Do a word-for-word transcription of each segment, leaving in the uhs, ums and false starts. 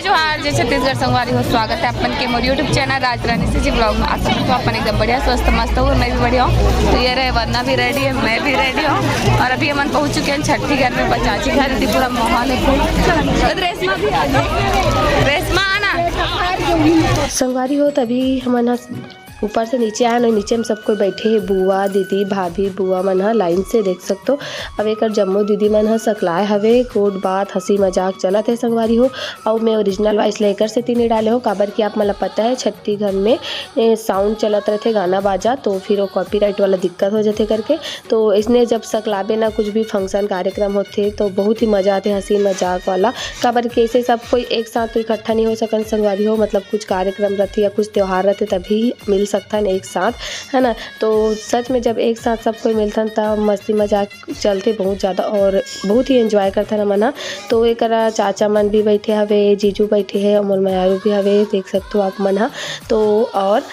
जोहार, जय छत्तीसगढ़ संगवारी हो, स्वागत है अपन के मोर YouTube चैनल राजरानी सीजी ब्लॉग में। आशा करता हूँ अपन एकदम बढ़िया, स्वस्थ, मस्त हो। मैं भी बढ़िया हूँ। तो ये रहे, वंदना भी रेडी है, मैं भी रेडी हूँ। और अभी हमन पहुँच चुके हैं छठी घर में, चाची घर। इतनी पूरा माहौल है, पूरा रेशमा भी आ गई। रेशमा, आना। संगवारी हो, तभी हमन ह ऊपर से नीचे आए न, नीचे में सब कोई बैठे हे, बुआ, दीदी, भाभी, बुआ मन ह लाइन से, देख सकथो। अब एकर जम्मो दीदी मन ह सकलाए हवे, गोठ बात, हंसी मजाक चलत हे संगवारी हो। अउ मैं ओरिजिनल वॉइस लेकर से तीन डाले हो, काबर कि आप मन ल पता है छत्तीसगढ़ में ए, साउंड चलत रहिथे, गाना बाजा, तो फिर वो कॉपीराइट वाला दिक्कत हो जाथे करके। तो इसने जब सकलाबे ना, कुछ भी फंक्शन कार्यक्रम होथे, तो बहुत ही मजा आथे, हंसी मजाक वाला। काबर कि ऐसे सब कोई एक साथ तो इकट्ठा नहीं हो सकन संगवारी हो, मतलब कुछ कार्यक्रम रहथे या कुछ त्योहार रहथे, तभी मिल सकथन एक साथ, है ना। तो सच में जब एक साथ सब कोई मिलथन, तब मस्ती मजाक चलथे बहुत ज़्यादा और बहुत ही एंजॉय करथन हमन ह। तो एकरा चाचा मन भी बैठे हवे, जीजू बैठे हे, मोर मयारू भी हवे, देख सकथो आप मन ह। तो और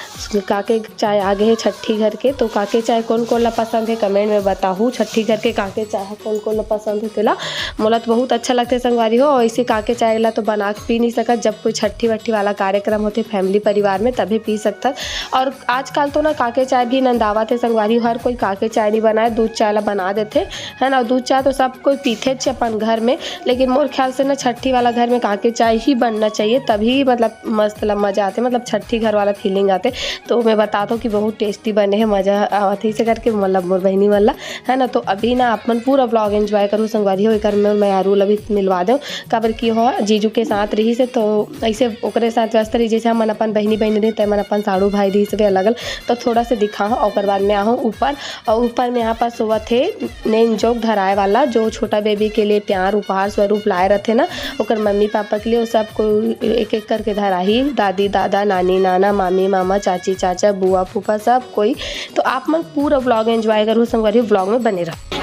काके चाय आ गए हे छट्ठी घर के। तो काके चाय कोन कोन ला पसंद हे, कमेंट में बताहू। छट्ठी घर के काके चाय ह कोन कोन ला पसंद हे तेला। मोला तो बहुत अच्छा लगथे संगवारी हो। और ऐसे काके चाय ला तो बना के पी नहीं सकत, जब कोई छट्ठी वट्ठी वाला कार्यक्रम होथे फैमिली परिवार में, तभे पी सकथन। और आजकल तो ना काके चाय भी नंदावत हे संगवारी, हर कोई काके चाय नहीं बनाए, दूध चाय ला बना देथे, है ना। दूध चाय तो सब कोई पीथे च अपन घर में, लेकिन मोर ख्याल से ना छट्ठी वाला घर में काके चाय ही बनना चाहिए, तभी मतलब मस्त ला मजा आथे, मतलब छट्ठी घर वाला फीलिंग आथे। तो मैं बता दो कि बहुत टेस्टी बने हैं, मजा आवत है इसे करके, मतलब मोर बहनी वाला, है ना। तो अभी ना आप मन पूरा ब्लॉग एंजॉय करू संगवारी हो। एकर में मैं आरू ला भी मिलवा दो, काबर कि हो जीजू के साथ रही से, तो ऐसे ओकरे साथ व्यस्त रही, जैसे हमन अपन बहिनी बहिनी रही, तैमन अपन साड़ू भाई रही सब अलग अलग, तो थोड़ा से दिखा हो। ओकर बाद में आहूँ ऊपर, और ऊपर में यहाँ पर सोवत हे नेंग जोग धराए वाला, जो छोटा बेबी के लिए प्यार उपहार स्वरूप लाए रहथे ना, ओकर मम्मी पापा के लिए, वो सब कोई एक एक करके धराही, दादी दादा, नानी नाना, मामी मामा, चाची चाचा, बुआ फूफा, सब कोई। तो आप मन पूरा ब्लॉग एंजॉय करू संगवारी, ब्लॉग में बने रहो।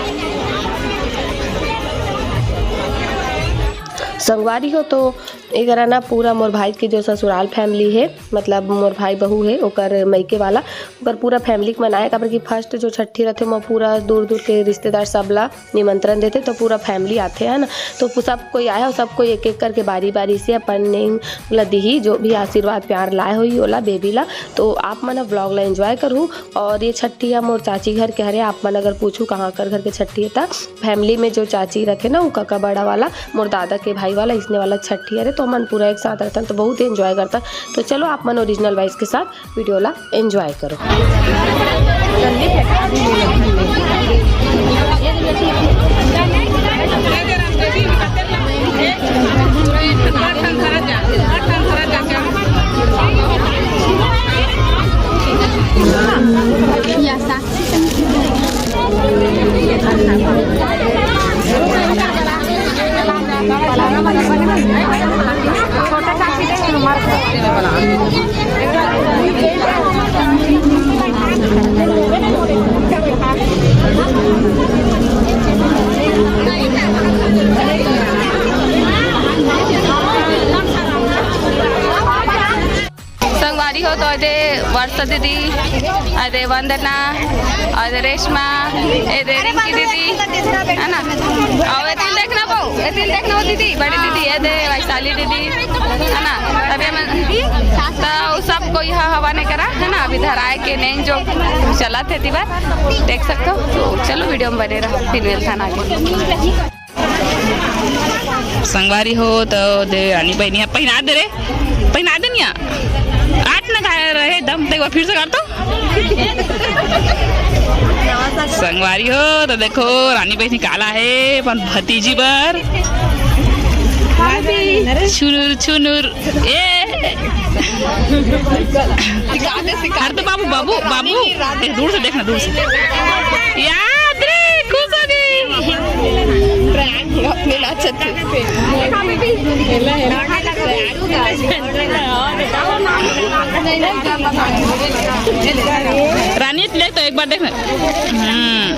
संगवारी हो, तो एकरा ना पूरा मोर भाई के जो ससुराल फैमिली हे, मतलब मोर भाई बहू हे, ओकर मइके वाला, ओकर पूरा फैमिली के मनाए, काबर कि फर्स्ट जो छट्ठी रथे, ओमा पूरा दूर दूर के रिश्तेदार सब ला निमंत्रण देथे, तो पूरा फैमिली आथे, है ना। तो पु-, सब कोई आए, और सब कोई एक एक करके बारी बारी से अपन नेंग ला दिही, जो भी आशीर्वाद प्यार लाए होही ओला, बेबी ला। तो आप मन ह ब्लॉग ला एंजॉय करहू। और ये छट्ठी ह मोर चाची घर के हरे। आप मन अगर पूछू कहाँ कर घर के छट्ठी हे, त फैमिली में जो चाची रथे ना, वो कका बड़ा वाला, मोर दादा के भाई वाला, इसने वाला छट्ठी हरे, तो हमन पूरा एक साथ रहथन, तो बहुत एंजॉय करथन। तो चलो, आप मन ओरिजिनल वॉइस के साथ वीडियो ला एंजॉय करो। संगवारी हो, तो एदे वर्षा दीदी, एदे वंदना, एदे रेशमा, एदे रिंकी दीदी, है ना? और एतिल देखना बहू, एतिल देखना बहू दीदी, बड़ी दीदी, एदे वैशाली दीदी, है ना? तभी मन, तो सब कोई ह-, हवा नहीं करा, है ना? अभी धराए के नेंग जोग चलत हे तिबर, देख सकथो। तो चलो, वीडियो में बने रहो, फिर मिलथन आगे। संगवारी हो, तो दे रानी बहिनी ह पहिना दे रे, पहिना दे निया, काट न खाए रहे दम, एक बार फिर से काट तो। संगवारी हो, तो देखो रानी बहिनी काला है अपन भतीजी बर। छुनुर छुनुर, ए। अरे तो बाबू, बाबू, बाबू, ए, दूर से देखना, दूर से। याद रे, खुश हो गई। अपने नाचत थे। रानी, ले तो एक बार देख ना। हम्म।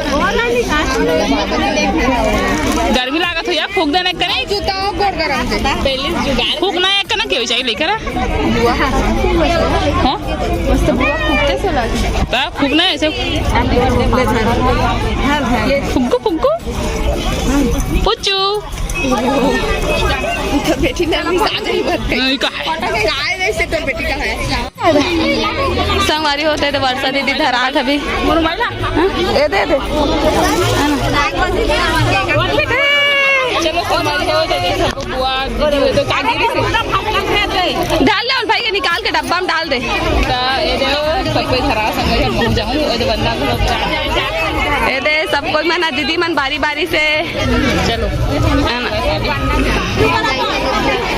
गर्मी लागत हो यार, फूंक देना एक कने। जूता और गोड़ गरम दे। फूंकना एक कने, क्यों चाहिए लेकर आ? हाँ? मस्त बुआ फूंकते से लगे। ता फूंकना है ऐसे। फुग्गू, फुग्गू। पुच्चू। तो बेटी ने अभी साझा ही भर गई। नहीं, का है? काय वैसे तो बेटी का है। संगवारी हो, ए दे वर्षा दीदी धरात हबे। हाँ? ए दे, ए दे। चलो, संगवारी हो, दे दे सब बुआ, दीदी हो तो का गिरी से। डाल ले उन भाई के, निकाल के डब्बा में डाल दे। ता ये दे, सब कोई धरा संग हम पहुंच जाऊं, वो जो बंदा को लोग। ए दे, सब कोई मन, दीदी मन बारी बारी से। चलो। है ना?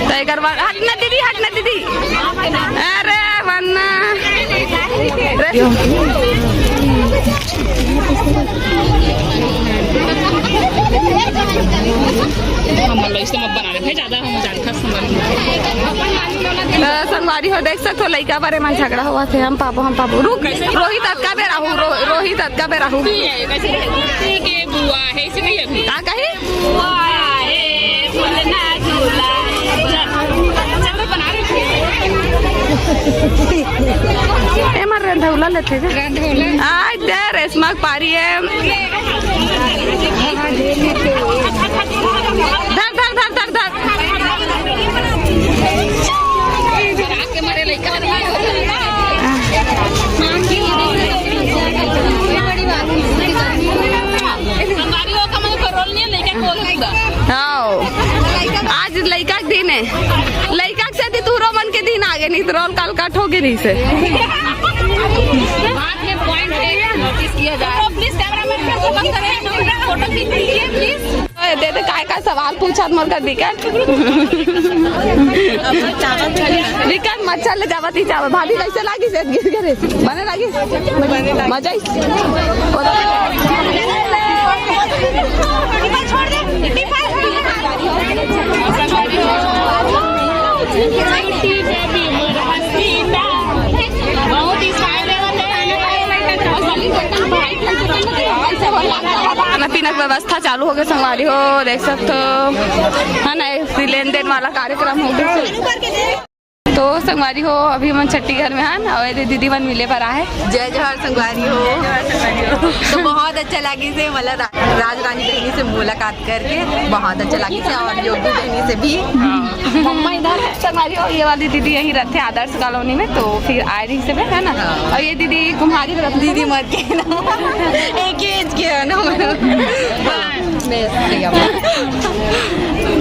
तो एकर बाद, हट ना दीदी, हट ना दीदी। अरे वन्ना। रे। हम लोग इसे मत बना ले भाई, ज्यादा हम जान खा संगवारी हो। अ, संगवारी हो, देख सकथो, लइका बारे मन झगड़ा होवत हे, हम पाबो, हम पाबो। रुक, रोहित अतका बेर आहू, रो-, रोहित अतका बेर आहू। ठीक है, बुआ है, इसे नहीं अभी। का कही? बुआ है, झूलना झूला। चल, मैं बना रही हूँ। ए, मार रंधौला लेथे का? रंधौला। आज दे रेशमा के पारी है। धर, धर, धर, धर, धर। हाँ, आज लइका के दिन है, लइका के सेती तुहरो मन के दिन आगे, नहीं तो रोल काल कट हो गे रहिसे। बात में पॉइंट है, नोटिस किया जाए। प्लीज कैमरामैन पे फोकस करें, फोटो क्लिक कीजिए प्लीज। ए दे, ए दे, काय काय सवाल पूछत मोर कर बिकट। बिकट मच्छर ले जावत ही चावल। भाभी, कैसे लागिस? गिर गिर बने लागिस? मजा आई। खाना पीना के व्यवस्था चालू हो गे संगवारी हो, देख सकथो, है ना, ये लेन देन वाला कार्यक्रम हो गे। तो संगवारी हो, अभी हमन छट्टी घर में हन, अउ ए दे दीदी मन मिले बर आहे। जय जोहार संगवारी हो। तो बहुत अच्छा लागिस हे, मतलब रा-, राज रानी बहिनी से मुलाकात करके बहुत अच्छा लागिस हे, और योगी बहिनी से भी। मम्मा इधर है। संगवारी हो, ये वाली दीदी यहीं रहते हैं आदर्श कॉलोनी में, तो फिर आए रहिसे बे, है ना? हाँ। और ये दीदी कुम्हारी में रहती दीदी है। मत कहना। एक ही एज के है ना। हाँ, मैं सही हूँ।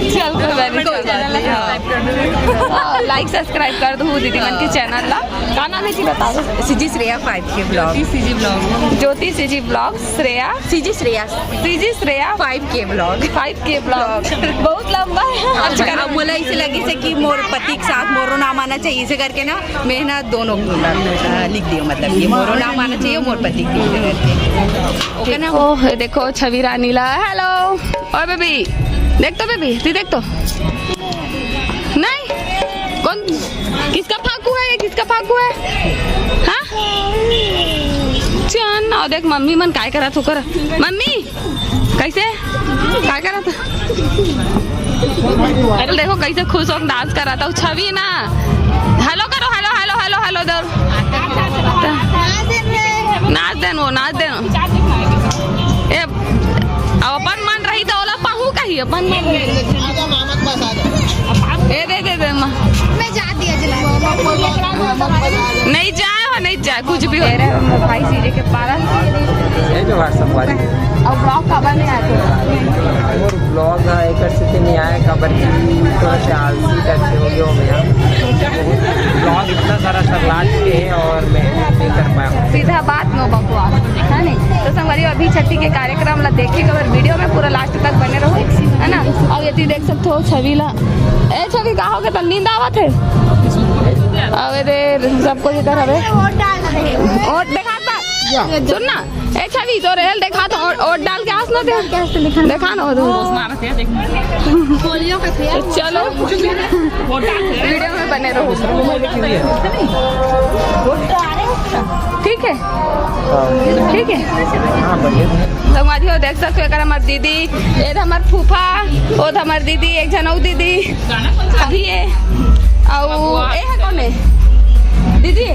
चल, कोई बात नहीं, कोई बात नहीं, हाँ। हाँ, लाइक सब्सक्राइब कर दो दीदी मन के चैनल ला। का नाम है जी, बता दो। सीजी श्रेया फाइव के blog. CG blog. Jyoti CG blog, Shreya. CG Shreya. CG Shreya. Five के ब्लॉग। फाइव के ब्लॉग। बहुत लंबा है। हाँ, अब मोला इसे लगिस हे कि मोर पति के साथ मोरो नाम आना चाहिए, इसे करके ना मैं ना दोनों, अ, लिख दियो, मतलब ये मोरो नाम आना चाहिए, मोर पति के नाम। ओके ना? ओह, देखो छवि रानी ला। हेलो। ओए बेबी, देख तो बेबी, तू देख तो। नहीं? कौन? किसका फाकू है ये? किसका फाकू है? हाँ? चन, अउ देख मम्मी मन काय करत हो कर। मम्मी, कैसे? काय करत? अरे देखो कैसे खुश होके डांस करत हे छवि ना। हेलो करो, हेलो, हेलो, हेलो, हेलो दो। नाच देन वो, नाच देन। ए, अब अपन मन रही तो ओला पहू कही, अपन मन रही। ए, दे, दे, दे, माँ। मैं जा दिया जला। नहीं जाए हो, नहीं जाए, कुछ भी हो। मेरे भाई सीजे के पारा। ये जो है संगवारी। अउ ब्लॉग काबर नहीं आते? मोर ब्लॉग ह एकर सेती नहीं आए, काबर कि थोड़ा सा आलसी टाइप से हो गया हो मैं। ब्लॉग इतना सारा सरला चुके हैं और मैं नहीं कर पाया हूँ। सीधा बात, नो बकवास, है नहीं? तो संगवारी, अभी छट्टी के कार्यक्रम ला देखे के बाद वीडियो में पूरा लास्ट तक बने रहो, है ना? अउ ये देख सकते हो छवि ला। ए छवि, का हो गे? त नींद आवत हे? अबे रे, सबको इधर हवे। वोट डाल रहे हैं। वोट दिखाता। सुन ना, ए छवि, तो रेल देखा तो, वोट, वोट डाल के आस ना दे। देखा ना, वो तो। पोलियो का थे। चलो। वीडियो में बने रहो। ठीक है, ठीक है। संगवारी हो, देख सकते हो, एकर हमर दीदी, ए हमर फूफा, ओ हमर दीदी, एक झन अउ दीदी, अभी ये, अउ ए है कौन है? दीदी,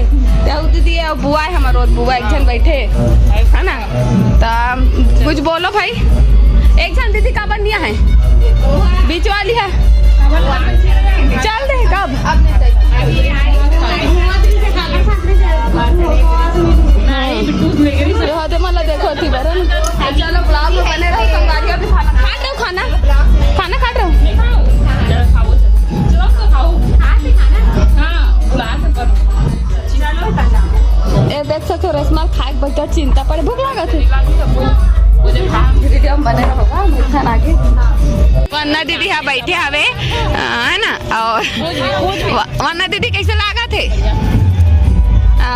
ते अउ दीदी, अउ बुआ है हमर, और बुआ एक झन बैठे, है ना? त कुछ बोलो भाई, एक झन दीदी का बनिया है, बीच वाली है, चल दे कब? ये होते मला देखो थी बरन। चलो, vlog में बने रहो, संगवारी हो, अभी खाना खात रहो, खाना, खाना खात रहो। ए देख सकते हो, रसमलाई खाए के बैठा, चिंता पड़े, भूख लागत है। वीडियो में बने रहो, हाँ, भूख खाना आगे। वंदना दीदी हा बैठे हवे, अ, है ना? और व-, वंदना दीदी कैसे लागत है? आ,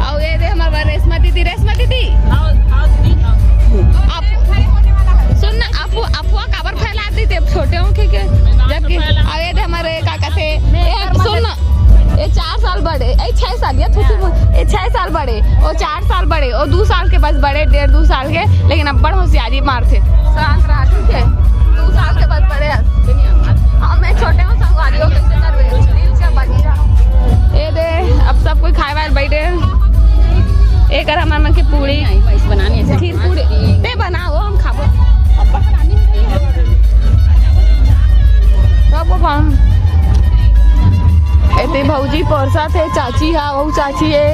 अउ ये दे हमर रेशमा दीदी, रेशमा दीदी। आप सुन ना, अफवाह, अफवाह काबर फैला दी थे छोटे होके के? जबकि अउ ये दे हमर का कहते, ए, सुन ना, ये चार साल बड़े, ए, छह साल, ये थुथु, ये छह साल बड़े, वो चार साल बड़े, वो दो साल के बस बड़े, डेढ़ दो साल के, लेकिन अब्बड़ होशियारी मारथे। शांत रहा, ठीक है? दो साल के बस बड़े हैं। हाँ, मैं छोटे हूँ, संगवारी हो, कैसे करबे? दिल से बच्चा। ये दे, अब सब कोई खाए वाले बैठे हैं। एकर हमर मन के पूड़ी, खीर पूड़ी, ते बनाओ, हम खाबो। सबको खाओ। एते भौजी परसा थे, चाची हा, वो चाची है।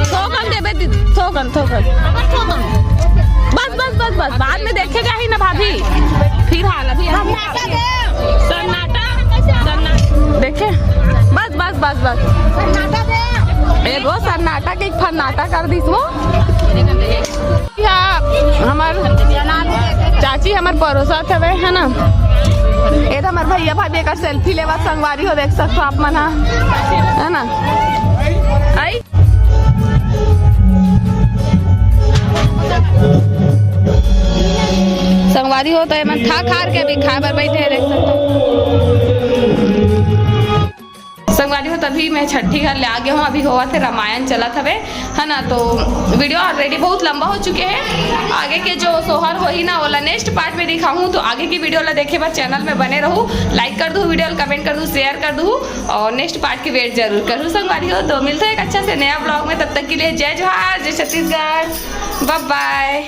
थोकन देबे दीदी, थोकन, थोकन। बस, बस, बस, बस, बाद में देखे जाही ना भाभी। फिर हाल अभी सन्नाटा, सन्नाटा। देखे? बस, बस, बस, बस। एगो सन्नाटा के एक फन्नाटा कर दिस वो। या हमर चाची हमर परोसत हवे, है ना? ए तो हमर भैया भाभी एकर selfie लेवा, संगवारी हो, देख सकते हो आप मन हा, है ना? आई संगवारी हो तो एमन थक हार के अभी खाए बर बैठे हे, देख सकते हो। संगवारी हो, तभी मैं छट्ठी घर ले आ गया हूँ। अभी होवत हे रामायण चलत हवे, है ना? तो वीडियो already बहुत लंबा हो चुके हैं। आगे के जो सोहर होही ना, ओला next part में दिखाहूँ। तो आगे की वीडियो ला देखे बर channel में बने रहू, like कर दू वीडियो ला, comment कर दू, share कर दू और next part की wait जरूर करू संगवारी हो। तो मिलते हैं एक अच्छा से नया vlog में, तब तक के लिए जय जोहार, जय छत्तीसगढ़, bye bye।